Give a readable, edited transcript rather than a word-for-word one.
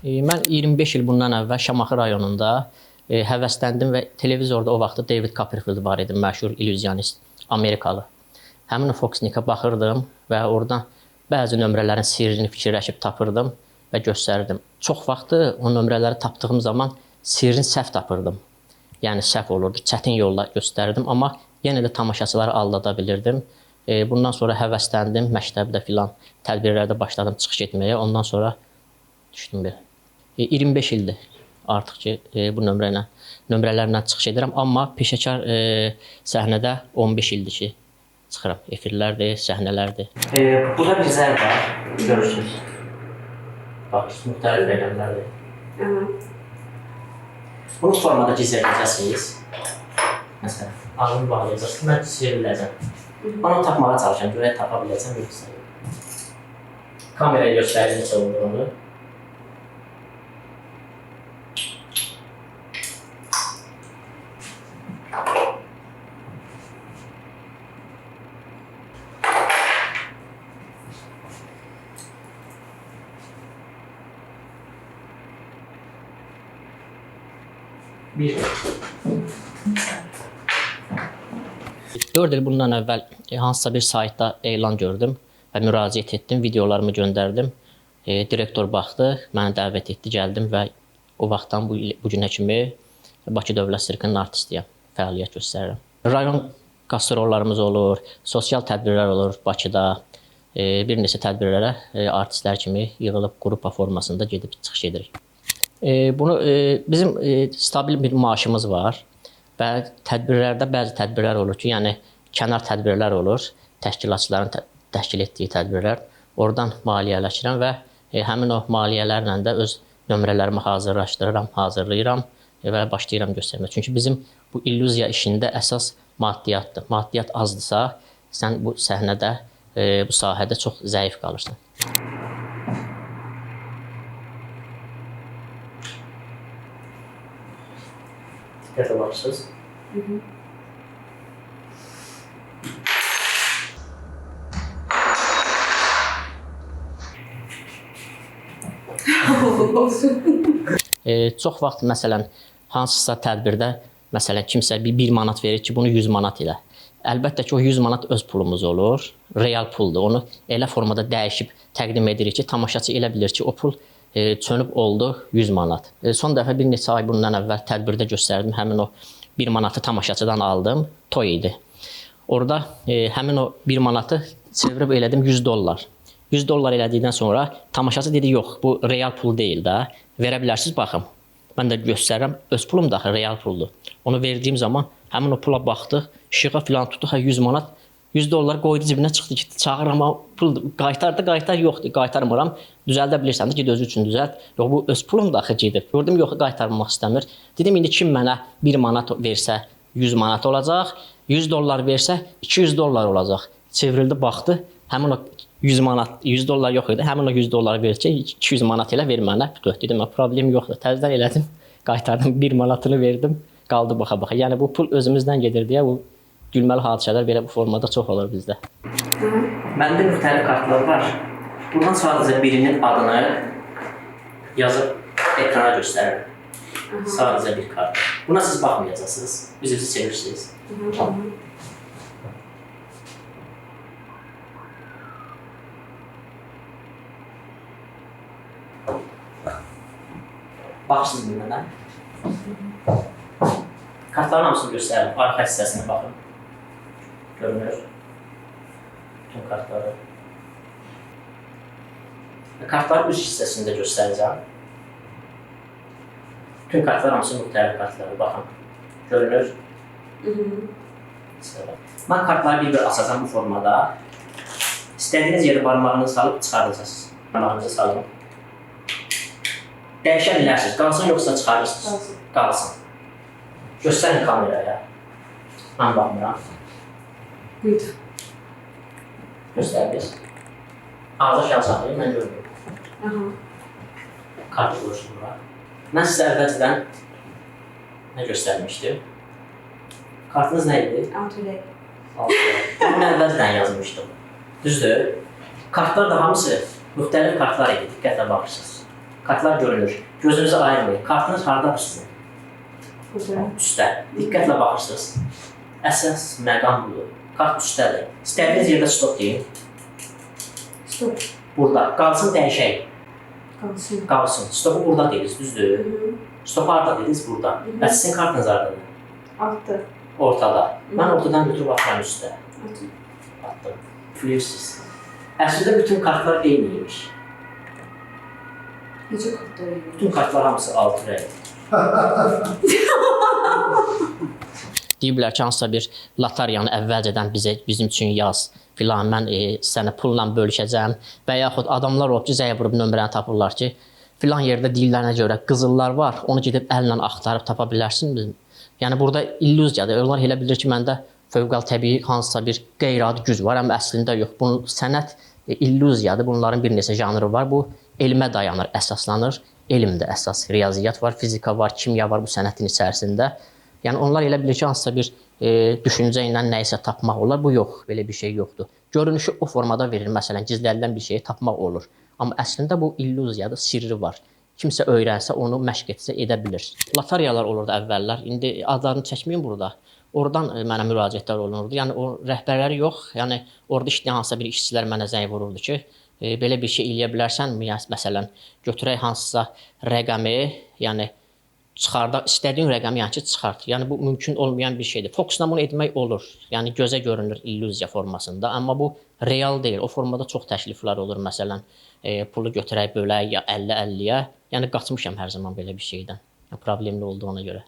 Mən 25 il bundan əvvəl Şamaxı rayonunda həvəsləndim və televizorda o vaxtda David Copperfield var idi, məşhur illüzyonist, Amerikalı. Həmin o Foxnikə baxırdım və oradan bəzi nömrələrin sirrini fikirləşib tapırdım və göstərirdim. Çox vaxtı o nömrələri tapdığım zaman sirrini səhv tapırdım. Yəni səhv olurdu, çətin yolla göstərirdim, amma yenə də tamaşaçıları aldada bilirdim. Bundan sonra həvəsləndim, məktəbdə filan tədbirlərdə başladım çıxış etməyə. Ondan sonra düşdüm belə. 25 ildir artıq ki, bu nömrələrlə çıxış edirəm, amma peşəkar səhnədə 15 ildir ki çıxıram. Efirlərdir, səhnələrdir. Burada bir zər var, görürsünüz. Bax, müxtəlif rəqəmlərdir. Bunu formada gizlədəcəksiniz. Məsələn, ağzını bağlayacaqsınız, mən çevriləcəm. Onu tapmağa çalışıram, görək tapa biləcəm yoxsa yox. Kameraya göstərir necə olduğunu. Bir. 4 il bundan əvvəl hansısa bir saytda elan gördüm və müraciət etdim, videolarımı göndərdim. Direktor baxdı, məni dəvət etdi, gəldim və o vaxtdan bu günə kimi Bakı Dövlət Sirkinin artistiyəm, fəaliyyət göstərirəm. Rayon qastrollarımız olur, sosial tədbirlər olur Bakıda. Bir neçə tədbirlərə artistlər kimi yığılıb qrupa formasında gedib çıxış edirik. Bunu bizim stabil bir maaşımız var və tədbirlərdə bəzi tədbirlər olur ki, yəni kənar tədbirlər olur, təşkilatçıların təşkil etdiyi tədbirlər. Oradan maliyyələşirəm və həmin o maliyyələrlə də öz nömrələrimi hazırlayıram və başlayıram göstərməyə. Çünki bizim bu illüziya işində əsas maddiyyatdır. Maddiyyat azdırsa, sən bu səhnədə, bu sahədə çox zəif qalırsan. Diqqətlə baxırsınız. Çox vaxt məsələn hansısa tədbirdə məsələn kimsə bir manat verir ki, bunu 100 manat elə. Əlbəttə ki, o 100 manat öz pulumuz olur, real puldur. Onu elə formada dəyişib təqdim edirik ki, tamaşaçı elə bilir ki, o pul çönüb oldu 100 manat. Son dəfə bir neçə ay bundan əvvəl tədbirdə göstərdim. Həmin o 1 manatı tamaşaçıdan aldım. Toy idi. Orada həmin o 1 manatı çevirib elədim 100 dollar. 100 dollar elədikdən sonra tamaşaçı dedi, yox, bu real pul deyil də. Verə bilərsiniz, baxım. Mən də göstərirəm, öz pulum da axı real puldur. Onu verdiyim zaman həmin o pula baxdıq, işığa filan tutduq, hə 100 manat, 100 dollar qoydu cibinə, çıxdı getdi. Çağırıram, pul qaytardı, qaytar yoxdur, qaytarmıram. Düzəldə bilirsən də, ged özü üçün düzəlt. Yox, bu öz pulum da axı gedib. Gördüm, yox, qaytarmaq istəmir. Dedim, indi kim mənə 1 manat versə 100 manat olacaq, 100 dollar versə 200 dollar olacaq. Çevrildi, baxdı, həmin o 100 manat, 100 dollar yox idi. Həmin o 100 dollar verəcək, 200 manat elə ver mənə. Bütöv. Dedim, problem yoxdur. Təzədən elədim, qaytardım, 1 manatını verdim, qaldı baxa-baxa. Yəni bu pul özümüzdən gedir deyə bu gülməli hadisələr belə bu formada çox olur bizdə. Məndə müxtəlif kartlar var. Bundan sadəcə birinin adını yazıb ekrana göstərirəm. Sadəcə bir kart. Buna siz baxmayacaqsınız. Üzünüzü çevirirsiniz. Baxırsınız mənə. Kartların hamısını göstərirəm. Arxa hissəsinə baxın. Görünür. Bütün kartları. Kartların üst hissəsini də göstərəcəm. Bütün kartlar hamısı müxtəlif kartlardır. Baxın. Görünür. Mən kartları bir-bir asacağam bu formada. İstədiyiniz yerə barmağınızı salıb çıxardacaqsınız. Barmağınızı salın. Dəyişə bilərsiniz. Qalsın yoxsa çıxarırsınız? Qalsın. Qalsın. Göstərin kameraya. Mən baxmıram. Buyur. Göstərdiniz. Ağzı aşağı saxlayın, mən görmürüm. Kart qoyursun bura. Mən sizə əvvəlcədən nə göstərmişdim? Kartınız nə idi? 6 rəq. 6 rəq. Bunu mən əvvəlcədən yazmışdım. Düzdür? Kartlar da hamısı müxtəlif kartlar idi. Diqqətlə baxırsınız. Kartlar görünür. Gözünüzü ayırmayın. Kartınız hardadır sizin? Burada. Üstdə. Diqqətlə baxırsınız. Əsas məqam budur. Kart üstdədir. İstədiyiniz yerdə stop deyin. Stop. Burada. Qalsın dəyişək. Qalsın. Qalsın. Stopu burada dediniz, düzdür? Hı -hı. Stopu harda dediniz? Burada. Hı -hı. Bəs sizin kartınız hardadır? Altda. Ortada. Mən ortadan götürüb atıram üstə. Atın. Atdım. Üfləyirsiniz. Əslində bütün kartlar eyni imiş. Necə kartlar eyni? Bütün kartlar hamısı 6 rəngli. Deyiblər ki, hansısa bir lotaryanı əvvəlcədən bizə bizim üçün yaz filan, mən sənə pulla bölüşəcəm və yaxud adamlar olub ki, zəng vurub nömrəni tapırlar ki, filan yerdə deyilənə görə qızıllar var, onu gedib əllə axtarıb tapa bilərsinmi? Yəni burada illüziyadır. Onlar elə bilir ki, məndə fövqəl təbii hansısa bir qeyri-adi güc var, amma əslində yox. Bunun sənət illüziyadır. Bunların bir neçə janrı var. Bu elmə dayanır, əsaslanır. Elmdə əsas riyaziyyat var, fizika var, kimya var bu sənətin içərisində. Yəni onlar elə bilir ki, hansısa bir düşüncə ilə nəyisə tapmaq olar. Bu yox, belə bir şey yoxdur. Görünüşü o formada verir. Məsələn, gizlədilən bir şeyi tapmaq olur. Amma əslində bu illüziyadır, sirri var. Kimsə öyrənsə, onu məşq etsə edə bilir. Lotaryalar olurdu əvvəllər. İndi adlarını çəkməyim burada. Oradan mənə müraciətlər olunurdu. Yəni o rəhbərləri yox, yəni orada işləyən hansısa bir işçilər mənə zəng vururdu ki, belə bir şey eləyə bilərsənmi? Yəni məsələn, götürək hansısa rəqəmi, yəni çıxarda istədiyin rəqəmi yəni ki, çıxart. Yəni bu mümkün olmayan bir şeydir. Fokusla bunu etmək olur. Yəni gözə görünür illüziya formasında, amma bu real deyil. O formada çox təkliflər olur. Məsələn, pulu götürək, bölək ya 50-50-yə. Yəni qaçmışam hər zaman belə bir şeydən. Yəni, problemli olduğuna görə.